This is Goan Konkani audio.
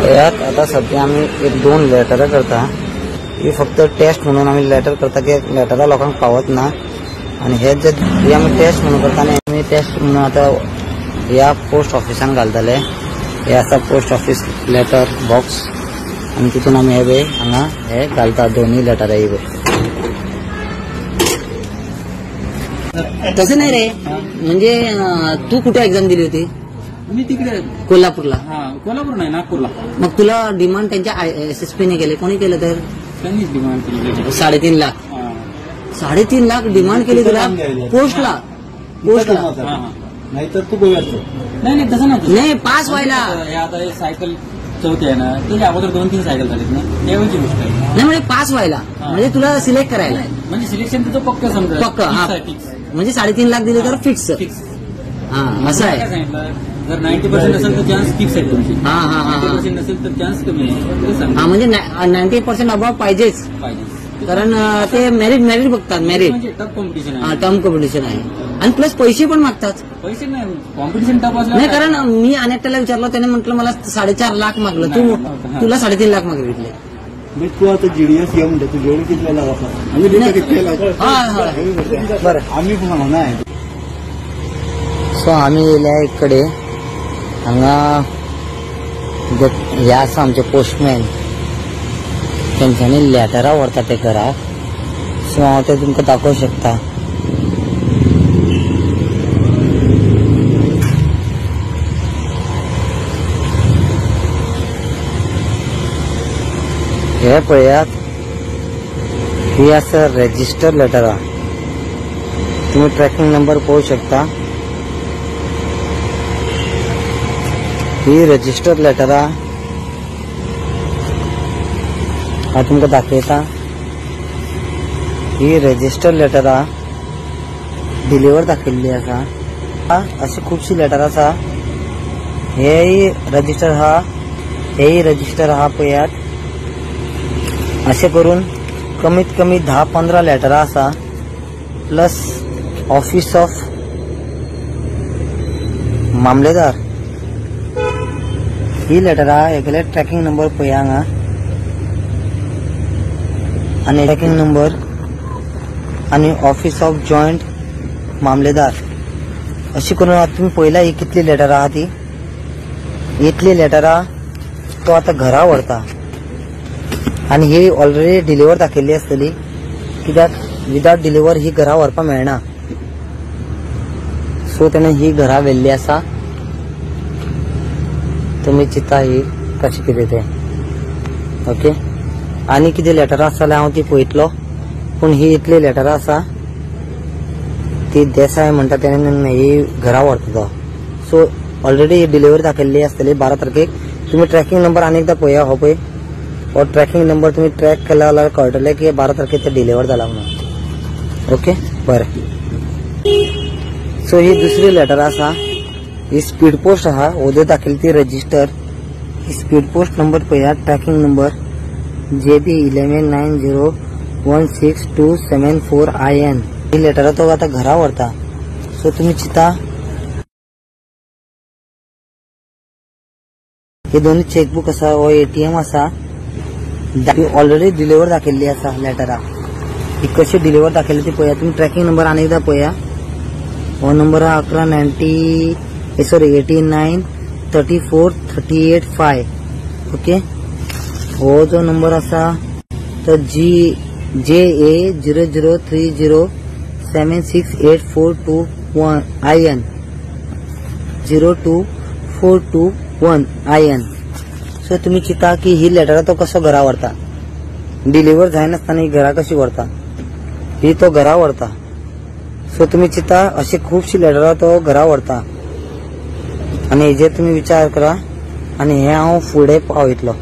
पळयात आतां सद्या आमी एक 2 लेटरां करता. ही फक्त टेस्ट म्हणून आमी लेटर करता की लेटरां लोकांक पावत ना आनी हे जे ही आमी टेस्ट म्हणून करता आनी आमी टेस्ट म्हणून आतां ह्या पोस्ट ऑफिसान घालतले. हे आसा पोस्ट ऑफिस लेटर बॉक्स आनी तितून आमी हे पळय हांगा हे घालता दोनूय लेटरां ही पळय. तसं नाही रे, म्हणजे तू कुठे एक्झाम दिली होती? मी तिकडे कोल्हापूरला. कोल्हापूर नाही, नागपूरला. मग तुला डिमांड त्यांच्या एसएसपी ने केले, कोणी केलं तर? त्यांनीच डिमांड केली. 3.5 लाख. 3.5 लाख डिमांड केली तुला पोस्टला? पोस्टला नाही तर तू गोव्यात. नाही नाही तसं नाही, नाही पास व्हायला. आता सायकल चौथी आहे ना, त्याच्या अगोदर 2-3 सायकल झालीत ना, त्यावेळची गोष्ट आहे. नाही म्हणजे पास व्हायला म्हणजे तुला सिलेक्ट करायला, म्हणजे सिलेक्शन तुझं पक्क समजा, पक्क. म्हणजे 3.5 लाख दिले तर फिक्स. हा असं आहे. जर 90% असेल तर चान्स फिक्स आहे तुमची. हा हा हा 90% नसेल तर चान्स कमी आहे. हा म्हणजे 90% अबाव पाहिजेच, कारण ते मेरिट मेरिट बघतात. मेरिट म्हणजे टफ कॉम्पिटिशन आहे. हा टफ कॉम्पिटिशन आहे आणि प्लस पैसे पण मागतात. पैसे नाही, कॉम्पिटिशन टफ असलं नाही. कारण मी अनेकट्याला विचारलं, त्याने म्हटलं मला 4.5 लाख मागलं, तू तुला 3.5 लाख मागितले. तू आता जीडीएस घे म्हणते, तुझ्याकडे कितले लाख आसा? आमी कितले लाख? बरं आमी सांगना. सो आमी येयल्या एक कडेन हांगा हे आसा आमचे पोस्टमॅन, तेंच्यांनी लेटरां व्हरता ते घराक. सो हांव ते तुमकां दाखोवंक शकता. हे पळयात, ही आसा रेजिस्टर लेटरां. तुमी ट्रॅकिंग नंबर पळोवंक शकता. ही रजिस्टर लेटरां हांव तुमकां दाखयता. ही रजिस्टर लेटरां डिलिव्हर दाखयल्ली आसा. अशी खुबशी लेटरां आसा. हेय रजिस्टर आहा, हेय रजिस्टर आहा. पळयात अशें करून कमीत कमी 10-15 लेटरां आसा. प्लस ऑफिस ऑफ मामलेदार ही लेटरां हेगेले ट्रॅकिंग नंबर पळया हांगा आनी ट्रॅकिंग नंबर आनी ऑफिस ऑफ जॉयंट मामलेदार. अशी करून आतां तुमी पळयला ही कितली लेटरां आहा ती. इतली लेटरां तो आतां घरा व्हरता आनी ही ऑलरेडी डिलिव्हर दाखयल्ली आसतली, कित्याक विदाउट डिलिव्हर ही घरा व्हरपाक मेळना. सो तेणें ही घरा व्हेल्ली आसा. तुमी चिंता ही कशें कितें तें. ओके, आनी कितें लेटरां आसा जाल्यार हांव ती पळयतलो, पूण ही इतली लेटरां आसा ती देसाय म्हणटा तेणें ही घरा व्हरता तो. सो ऑलरेडी ही डिलिव्हरी दाखयल्ली आसतली 12 तारखेक. तुमी ट्रॅकिंग नंबर आनी एकदां पळया, हो पळय हो ट्रॅकिंग नंबर तुमी ट्रॅक केला जाल्यार कळटलें की 12 तारखेक ते डिलिव्हर जाला म्हणून. ओके बरें. सो ही दुसरी लेटर आसा, ही स्पीड पोस्ट आहा. ओदो दाखयली ती रजिस्टर. ही स्पीड पोस्ट नंबर पळया, ट्रॅकिंग नंबर JB 11901627 IN. ही लेटरां तो आतां घरा व्हरता. सो तुमी चिंता हे दोनूय चेकबूक आसा, हो ATM आसा. ऑलरेडी डिलिव्हर दाखयल्ली आसा लेटरां. ही कशी डिलिव्हर दाखयली ती पळया. तुमी ट्रॅकिंग नंबर आनी एकदां पळया. हो नंबर आहा 1190 सॉरी 89 34 38 5. ओके, हो जो नंबर आसा तो JA 0030 768421 IN 02421 IN. So तुमी चिंता की ही लेटरां तो कसो घरा व्हरता, डिलिव्हर जायनासतना ही घरा कशी व्हरता, ही तो घरा व्हरता. सो तुमी चिंता अशी खुबशी लेटरां तो घरा व्हरता आनी हेजेर तुमी विचार करा आनी हे हांव फुडें पावयतलो.